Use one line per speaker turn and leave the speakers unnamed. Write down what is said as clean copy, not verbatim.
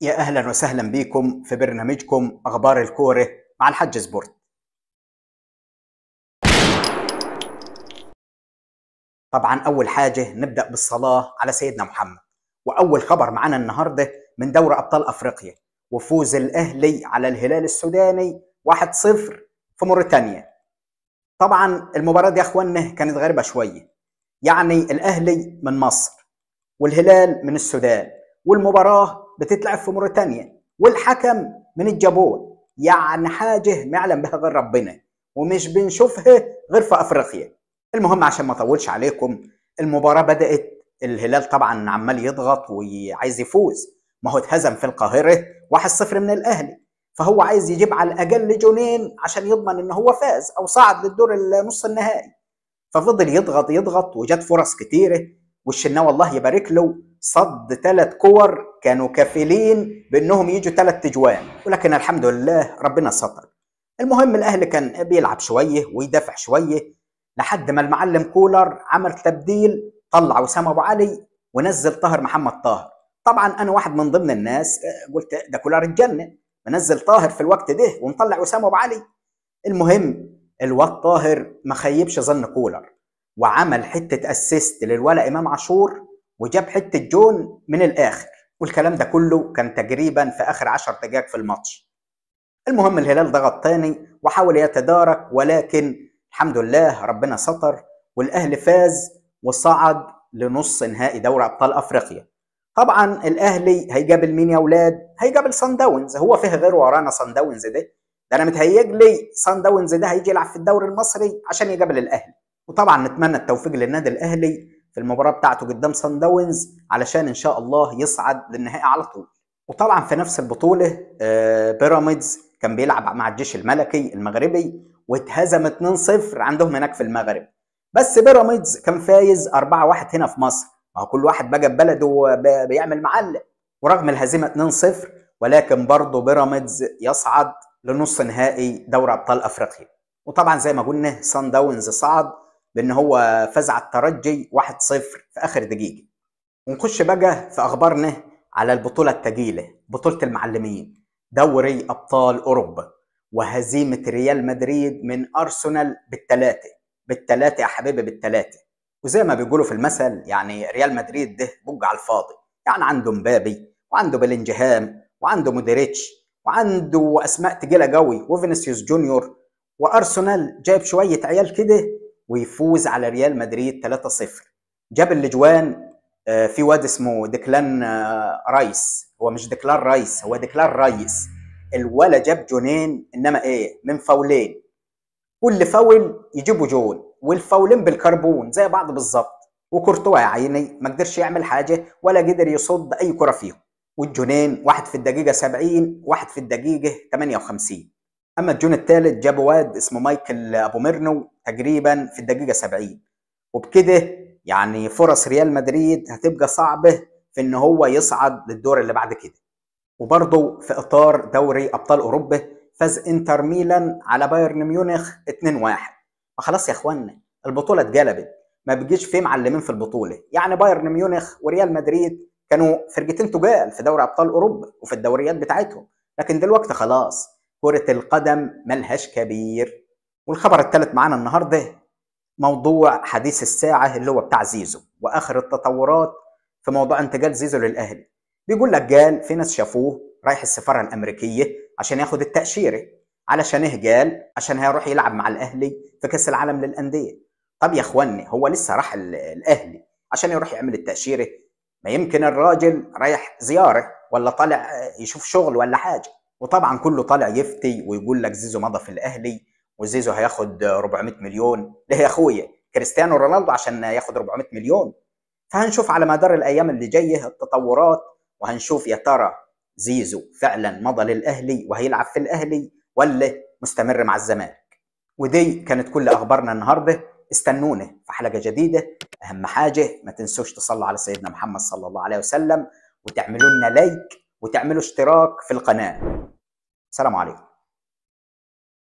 يا أهلا وسهلا بكم في برنامجكم أخبار الكورة مع الحاج سبورت. طبعا أول حاجة نبدأ بالصلاة على سيدنا محمد، وأول خبر معنا النهاردة من دوري أبطال أفريقيا وفوز الأهلي على الهلال السوداني 1-0 في موريتانيا. طبعا المباراة دي يا أخوانا كانت غريبة شوية، يعني الأهلي من مصر والهلال من السودان، والمباراة بتتلعب في موريتانيا، والحكم من الجابون، يعني حاجة ما يعلم بها غير ربنا ومش بنشوفها غير في أفريقيا. المهم عشان ما اطولش عليكم، المباراة بدأت، الهلال طبعا عمال يضغط وعايز يفوز، ما هو اتهزم في القاهرة 1-0 من الأهلي، فهو عايز يجيب على الأقل جونين عشان يضمن ان هو فاز أو صعد للدور النص النهائي. ففضل يضغط يضغط وجت فرص كتيرة، والشناوي الله يبارك له صد 3 كور كانوا كافلين بانهم يجوا 3 تجوان، ولكن الحمد لله ربنا ستر. المهم الاهلي كان بيلعب شوية ويدافع شوية لحد ما المعلم كولر عمل تبديل، طلع وسام ابو علي ونزل طاهر محمد طاهر. طبعا انا واحد من ضمن الناس قلت ده كولر اتجنن، منزل طاهر في الوقت ده ومطلع وسام ابو علي. المهم الواد طاهر ما خيبش ظن كولر، وعمل حتة assist للولا امام عاشور وجاب حتة جون من الاخر، والكلام ده كله كان تقريبا في اخر 10 دقائق في الماتش. المهم الهلال ضغط تاني وحاول يتدارك، ولكن الحمد لله ربنا ستر والاهلي فاز وصعد لنص نهائي دوري ابطال افريقيا. طبعا الاهلي هيقابل مين يا اولاد؟ هيقابل صن داونز. هو فيه غير ورانا صن داونز ده؟ ده انا متهيألي صن داونز ده هيجي يلعب في الدوري المصري عشان يقابل الاهلي. وطبعا نتمنى التوفيق للنادي الاهلي في المباراة بتاعته قدام صن داونز علشان ان شاء الله يصعد للنهائي على طول. وطبعا في نفس البطولة بيراميدز كان بيلعب مع الجيش الملكي المغربي واتهزم 2-0 عندهم هناك في المغرب، بس بيراميدز كان فايز 4-1 هنا في مصر. ما هو كل واحد بقى ببلده بيعمل معلق. ورغم الهزيمة 2-0 ولكن برضه بيراميدز يصعد لنص نهائي دوري ابطال افريقيا. وطبعا زي ما قلنا صن داونز صعد بان هو فاز على الترجي 1-0 في اخر دقيقة. ونخش بقى في اخبارنا على البطولة الثقيلة، بطوله المعلمين، دوري ابطال اوروبا، وهزيمة ريال مدريد من ارسنال بالثلاثة، بالثلاثة يا حبيبي بالثلاثة. وزي ما بيقولوا في المثل يعني ريال مدريد ده بق على الفاضي، يعني عنده مبابي وعنده بلينجهام وعنده مودريتش وعنده اسماء تقيلة قوي وفينيسيوس جونيور، وارسنال جايب شوية عيال كده ويفوز على ريال مدريد 3-0. جاب الاجوان في واد اسمه ديكلان رايس، هو مش ديكلان رايس، هو ديكلان رايس. الولا جاب جونين، انما ايه، من فاولين، كل فاول يجيبوا جون، والفاولين بالكربون زي بعض بالظبط. وكورتوا يا عيني ما قدرش يعمل حاجة ولا قدر يصد اي كره فيهم. والجونين واحد في الدقيقة 70 واحد في الدقيقة 58. اما الجون الثالث جاب واد اسمه مايكل ابو ميرنو تقريبا في الدقيقة 70. وبكده يعني فرص ريال مدريد هتبقى صعبة في ان هو يصعد للدور اللي بعد كده. وبرضه في اطار دوري ابطال اوروبا فاز انتر ميلان على بايرن ميونخ 2-1. فخلاص يا اخوانا البطولة اتقلبت، ما بيجيش فيه معلمين في البطولة. يعني بايرن ميونخ وريال مدريد كانوا فرقتين تقال في دوري ابطال اوروبا وفي الدوريات بتاعتهم، لكن دلوقتي خلاص كرة القدم ملهاش كبير. والخبر الثالث معانا النهارده موضوع حديث الساعة اللي هو بتاع زيزو واخر التطورات في موضوع انتقال زيزو للاهلي. بيقول لك قال في ناس شافوه رايح السفارة الامريكية عشان ياخد التاشيره، علشان ايه؟ قال عشان هيروح يلعب مع الاهلي في كاس العالم للاندية. طب يا اخواني هو لسه راح الاهلي عشان يروح يعمل التاشيره؟ ما يمكن الراجل رايح زيارة ولا طالع يشوف شغل ولا حاجة. وطبعا كله طالع يفتي ويقول لك زيزو مضى في الاهلي وزيزو هياخد 400 مليون. ليه يا اخويا؟ كريستيانو رونالدو عشان ياخد 400 مليون؟ فهنشوف على مدار الايام اللي جاية التطورات، وهنشوف يا ترى زيزو فعلا مضى للاهلي وهيلعب في الاهلي ولا مستمر مع الزمالك. ودي كانت كل اخبارنا النهارده. استنونا في حلقة جديدة. اهم حاجة ما تنسوش تصلوا على سيدنا محمد صلى الله عليه وسلم، وتعملوا لنا لايك وتعملوا اشتراك في القناة. السلام عليكم.